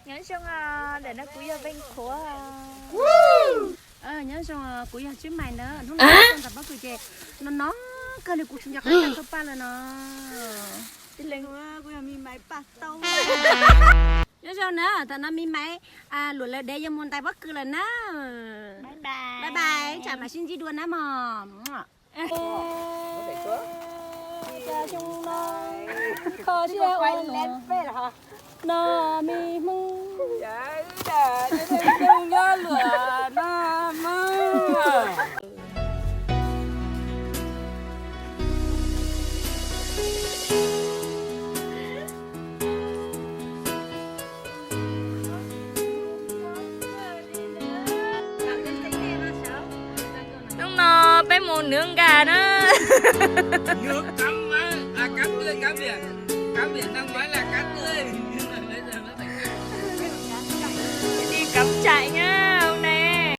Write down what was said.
Nyob zoo, ntawm no kuv yog Veej Khuav. Nyob zoo, kuv yog Tswb Mais na. Hnub no ntawm pob kws ces no no kawg li, kuv tsis nco qab tau paj lawm no. Kuv yog Me Maiv Paj Tau. Nyob zoo na, tam no Me Maiv Luam lawv dev yuav mus ntais pob kws lawm na. Bye bye, tsam mam sib ntsib dua na mog. Xyoo no kho siab ua no, no me Hmoob. Hnub no peb mus nws nkas na.